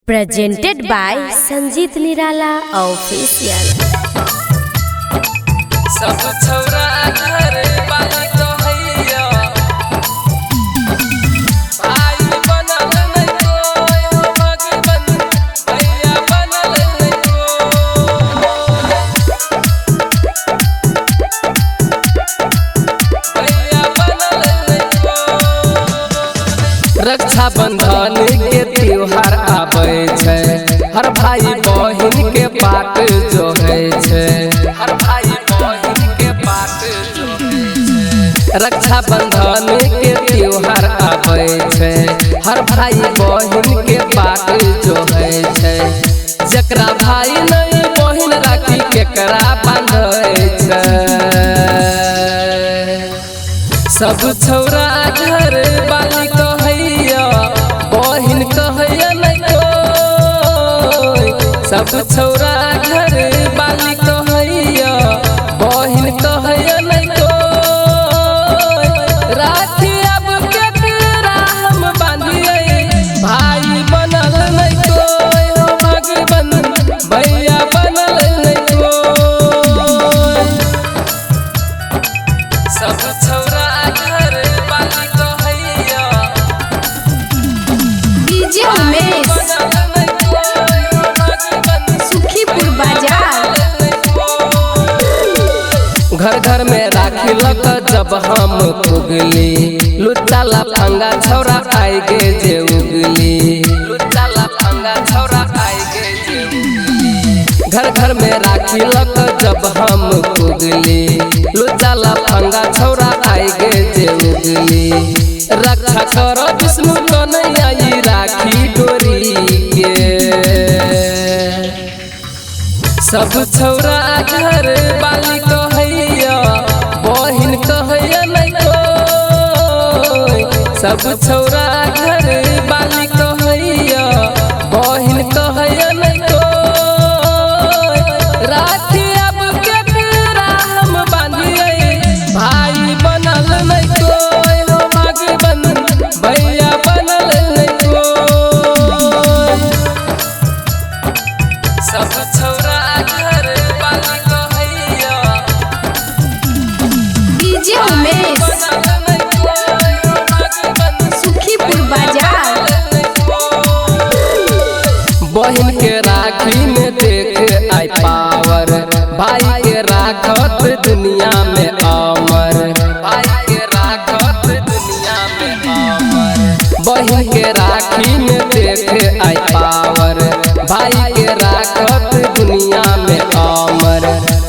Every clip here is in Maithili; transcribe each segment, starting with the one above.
Presented by Sanjeet Nirala Official. सब छौरा घर वाली कहैया, भाई बनल नै कोइ हो भगवन, भैया बनल नै कोइ। भैया बनल नै कोइ। रक्षाबंधन के त्योहार आबै छै, हर भाई बहिन के बाट जोहै छै, हर भाई बहिन के बाट जोहै छै। रक्षाबंधन के त्योहार आबै छै, हर भाई बहिन के बाट जोहै छै। जकरा भाई नहीं बहिन राखी केकरा बांधै छै। सब छौरा घर वाली कहैया, बहिन कहैया नै कोइ। सब छौरा घर वाली कहैया, बहिन कहैया नै कोइ। राखी अब केकरा हम बांधियै, भाई बनल नै कोइ हो भगवन, भैया बनल नै कोइ। सब छौरा घर वाली कहैया, डीजे उमेश, सुखीपुर बाजार। घर घर में राखी लक जब हम पुगली, लुच्चा लफंगा छौरा आइ गे जे उगली, लुच्चा लफंगा छौरा आइ गे जे उगली। घर घर में राखी लक जब हम पुगली, लुच्चा लफंगा छौरा आइ गे जे उगली। रक्षा कर विष्णु कन्हैया ई राखी डोरी के। सब छौरा घर वाली कहैया, बहिन कहैया नै कोइ। सब छौरा घर वाली कहैया, बहिन कहैया नै कोइ। राखी अब केकरा हम बांधियै, भाई बनल नै कोइ हो भगवन, भैया बनल नै कोइ। सब छौरा घर वाली कहैया, डीजे उमेश, सुखीपुर बाजार। बहिन के राखी में देख आई पावर, भाई के राखत दुनिया में अमर, भाई के राखत दुनिया में अमर। बहिन के राखी में देख आई पावर, भाई के राखत दुनिया में अमर।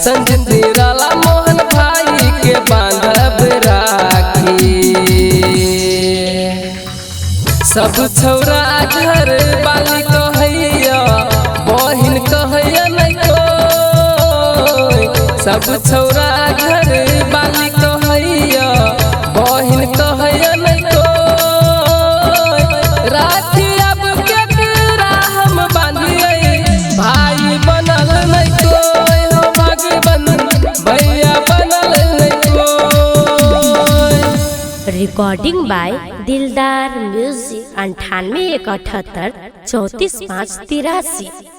संजीत निराला मोहन भाई के बांधब राखी। सब छौरा घर वाली कहैया, बहिन कहैया नै कोइ। सब छौरा घर वाली कहैया, बहिन कहैया नै कोइ। राखी अब केकरा हम बांधियै, भाई बनल नै कोइ हो भगवन, भैया बनल नै कोइ। रिकॉर्डिंग बाय दिलदार म्यूजिक 98 178 34 5 83।